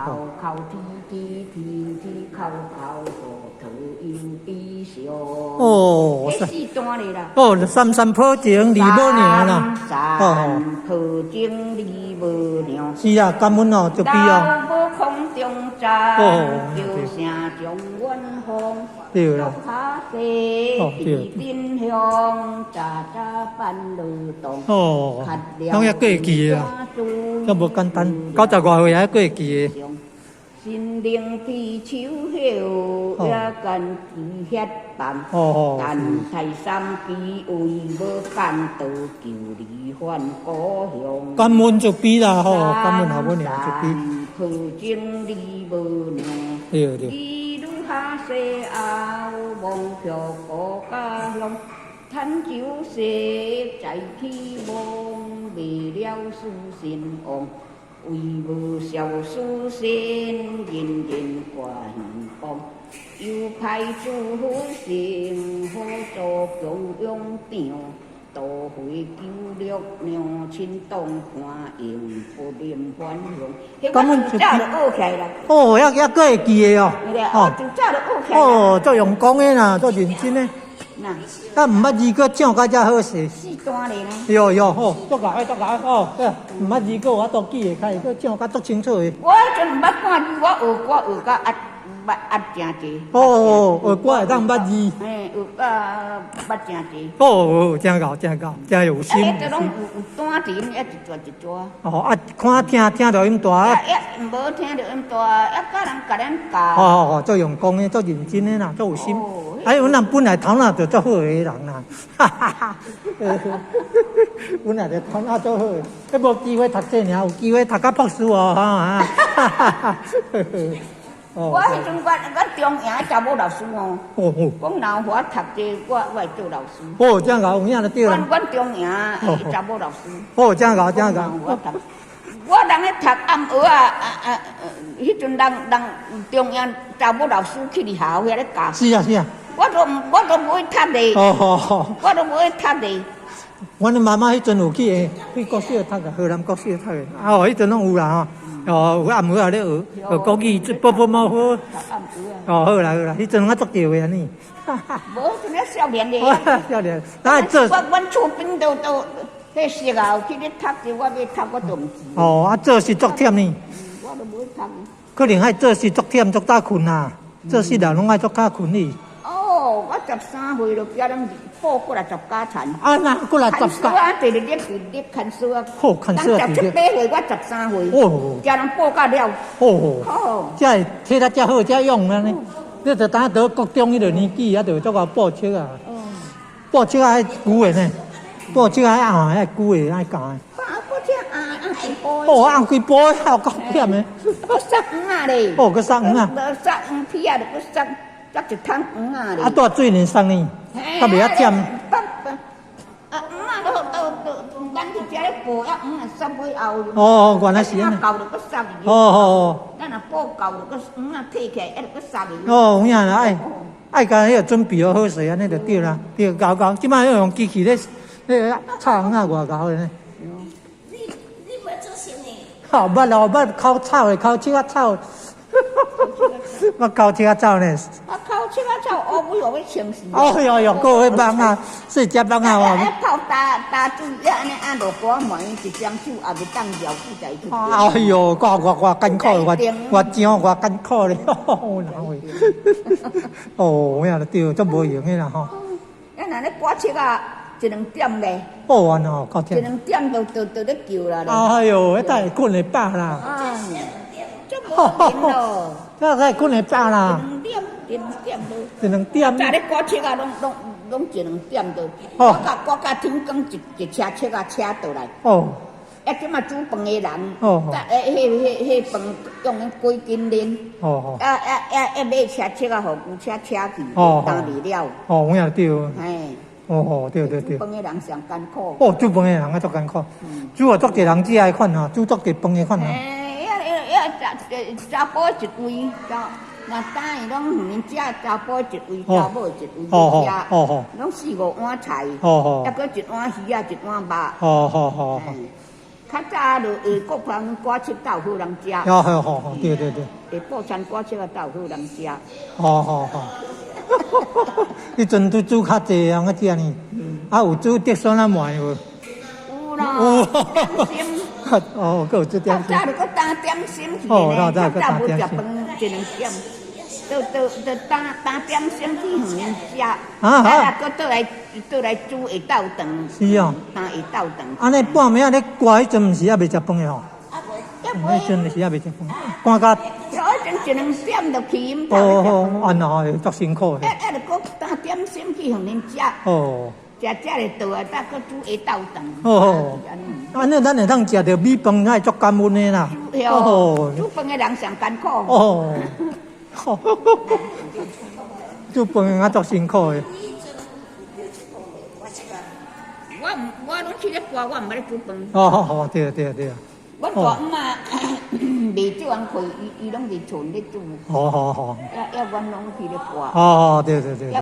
哦。哭啼啼啼啼哭哭，河头又悲伤。哦，這四段咧啦。哦，三山抱情二母娘啦。三山抱情二母娘。是啊，感恩哦，就比哦。老母空中站，叫聲狀元風。對啦。哦，對。哦，攏抑閣會記的啦，這無簡單，90外歲還閣會記的。心靈皮秋葉，也甘枝遐放。但泰山基位無間道，求你還故鄉。感恩就比啦吼，感恩後母娘就比。抱情二母娘。對對。一路下西後，望卻故家鄉。趁酒色在起望，未了思心王。為無孝子孫，人人觀望。又派諸神，好做供養長。都會求六娘親當看，永不免返鄉。感恩就早就學起來啦。哦，抑閣會記的哦。哦，就早就學起來。哦，足用功的啦，足認真的。啊，毋捌字閣唱甲遮好勢。四段咧呢。喲喲，好，足𠢕的，足𠢕的，哦，對，毋捌字閣有法度記會開，閣唱甲足清楚的。我彼陣毋捌看字，我學歌學甲押捌押誠濟。哦，學歌會當捌字。嘿，學甲捌誠濟。哦，真𠢕，真𠢕，真有心。啊，彼陣攏有單字，一一段一段。哦，啊，看聽聽著音大。啊，無聽著音大，啊，教人共咱教。哦哦哦，足用功的，足認真的啦，足有心。哎，阮人本來頭腦就足好的人啦，哈哈哈！本來就頭腦足好的，彼無機會讀冊爾，有機會讀到博士哦，哈哈！我彼陣我中營查某老師哦，講若予我讀這，我會做老師。哦，這樣𠢕有影就對啦。阮中營查某老師。哦，這樣𠢕，這樣𠢕。我人咧讀暗學啊啊啊！彼陣人人中營查某老師去佇學校遐咧教。是啊是啊。我都無去讀咧。我都無去讀咧。阮媽媽彼陣有去去國小讀個，河南國小讀的。啊哦，彼陣攏有啦吼。哦，有暗學仔咧學學國語，波波貓好。哦，好啦好啦，彼陣我足著的按呢。無，彼陣咧少年咧。少年，啊做。阮厝邊都都，彼識啊，有去咧讀著，我欲讀我都毋知。哦，啊做事足忝呢。我都無去讀。可能愛做事足忝足早睏啊，做事人攏愛足早睏哩。哦，我13歲就叫人報過來十家田。啊，那過來十家。啊，一日日日牽索啊。好，牽索啊！十七八歲，我13歲。哦。叫人報甲了。哦。哦。這會體力遮好，遮勇按呢。你就當到國中彼個年紀，啊，就足𠢕報尺啊。報尺愛久的呢，報尺愛按，愛久的愛教的。報尺按按幾步？哦，按幾步，還有夠忝的。閣捒黃仔咧。哦，閣捒黃仔。無捒黃皮啊，就閣捒。捒一桶黃仔咧。啊，蹛水年送呢，較袂遐忝。啊，黃仔都都都，咱佇遮咧報，啊，黃仔捒尾後。哦，原來是按呢。夠就閣捒去。哦哦。咱若報夠就閣黃仔提起來，啊，就閣捒去。哦，有影啦，愛愛共彼個準備好好勢，按呢就對啦，對，𠢕𠢕。這擺用機器咧咧插黃仔偌𠢕的呢。你袂做生意？吼，捌咯，捌口臭的，口笑仔臭。捌口笑仔臭呢。啊，口笑仔臭，烏尾予欲清死。哦喲喲，閣有彼網仔，細隻網仔哦。啊，泡焦焦水，啊按呢按落锅糜，一雙手也袂當搖起來去。哎喲，偌偌偌艱苦，偌偌上偌艱苦咧，哪會？哦，有影就對，足無閒的啦吼。啊，若咧割粟仔，一兩點咧。哦，按呢夠忝。一兩點就咧叫啦。哎喲，彼搭會睏會飽啦。啊，足無閒咯。這會睏會飽啦。一兩點，一兩點都。一兩點。早咧割粟仔，攏攏攏一兩點都。我共天光一一車粟仔車倒來。哦。啊，這馬煮飯的人，啊，彼彼彼飯用彼幾斤奶。哦。啊啊啊啊！買車粟仔，予牛車車去，擔袂了。哦，有影對。嘿。哦，對對對。煮飯的人上艱苦。哦，煮飯的人較足艱苦。煮啊，足濟人食的款吼，煮足濟飯的款吼。嘿，遐遐查查甫一位，查若早伊攏毋食查甫一位，查某一位食，攏四五碗菜，抑閣一碗魚仔，一碗肉。較早就下國芳歌冊鬥好人食。哦，好好好，對對對。下晡餐歌冊啊鬥好人食。好好好。彼陣都煮較濟人仔食呢，啊有煮竹筍仔糜無？有啦。點心。哦，閣有煮點心。較早就閣擔點心去呢，較早無食飯一兩點，就就就擔擔點心去予𪜶食。啊啊！閣倒來倒來煮下晝頓。是哦。擔下晝頓。按呢半暝仔咧掛彼陣毋是猶未食飯的吼？彼陣是猶未食飯，趕甲。所以陣一兩點就去𪜶哦哦，按那會足辛苦的。啊啊！就閣擔點心去予𪜶食。哦。食食就倒來，再閣煮下晝頓。哦，按呢咱會當食著米飯，那會足感恩的啦。哦，煮飯的人上艱苦。哦，煮飯的啊足辛苦的。我毋，我攏去咧跋，我毋捌咧煮飯。哦哦，對對對。阮大姆仔袂做工課，伊伊攏佇厝咧煮。好好好。抑抑，阮攏去咧跋。哦，對對對。